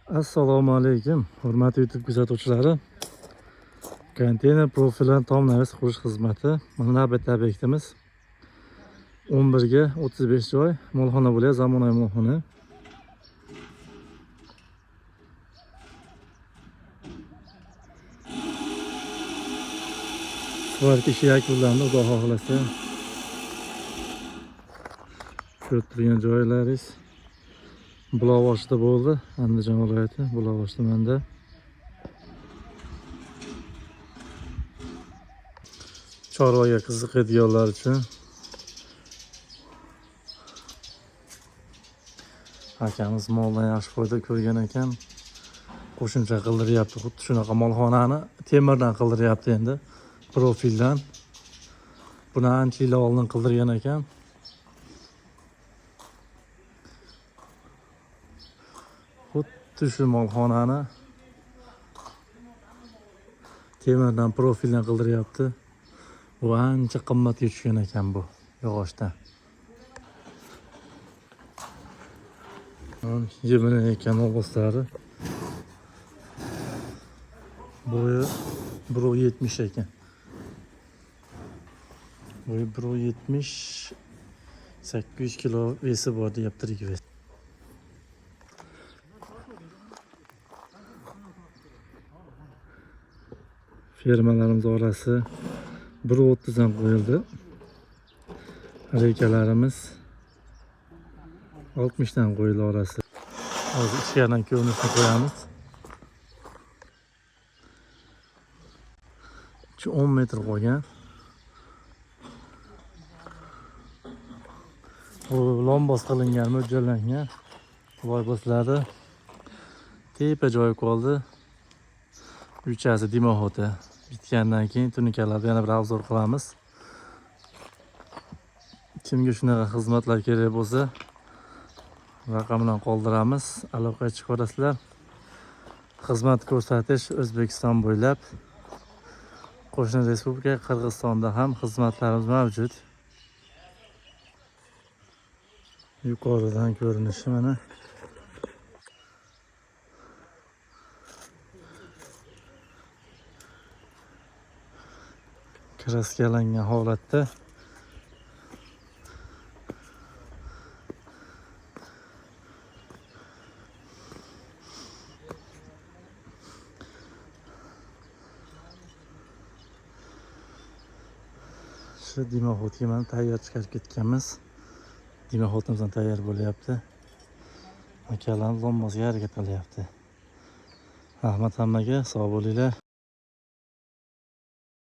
Assalomu alaykum, hurmatli YouTube kuzatuvchilari. Konteyner profildan tom navis qurish xizmati. Mana navbatdagi obyektimiz 11 ga 35 joy molxona bo'lyapti, zamonaviy molxona. Svarka ishi yakunlandi, Xudo xohlasa. Ko'rib turgan joylaringiz Buloqboshida bo'ldi, Andijon viloyati Buloqbosh tumanida. Chorvaga qiziqadiganlar uchun akamiz moldan yaxshi foyda ko'rgan ekan. Qo'shimcha qildiryapti, xuddi shunaqa molxonani temirdan qildiryapti endi, profildan. Buni ancha yil oldin qildirgan ekan. Xuddi shu molxonani temirdan, profildan qildiryapti. Bu ancha qimmatga tushgan ekan bu yog'ochdan. Yemini ekan ovoslari. Bo'yi 1,70 ekan. Bo'yi 1,70, 800 kilo vesi bor deyapti, tirik ves. Fermalarimiz orasi 1,30 dan qo'yildi. Reykalarimiz 60 dan qo'yildi orasi. Hozir ichkaridan ko'rinishini qo'yamiz. Shu 10 metr qolgan. Bu lombos qilingan, mo'ljallangan. Loy bosiladi. Tepa joyi qoldi. Uychasi dimoxoti bitgandan keyin tunikalarda yana bir obzor qilamiz. Kimga shunaqa xizmatlar kerak bo'lsa, raqamini qoldiramiz. Aloqaga chiqarasizlar. Xizmat ko'rsatish O'zbekiston bo'ylab, qo'shni respublika Qirg'izistonda ham xizmatlarimiz mavjud. Yuqoridan ko'rinishi mana. Kraskalangan holatda. Shu dimoxodga mana tayyor chiqarib ketganmiz. Dimoxodimiz ham tayyor bo'lyapti. Akalarimiz lombosga harakat qilyapti. Rahmat hammaga, sog' bo'linglar.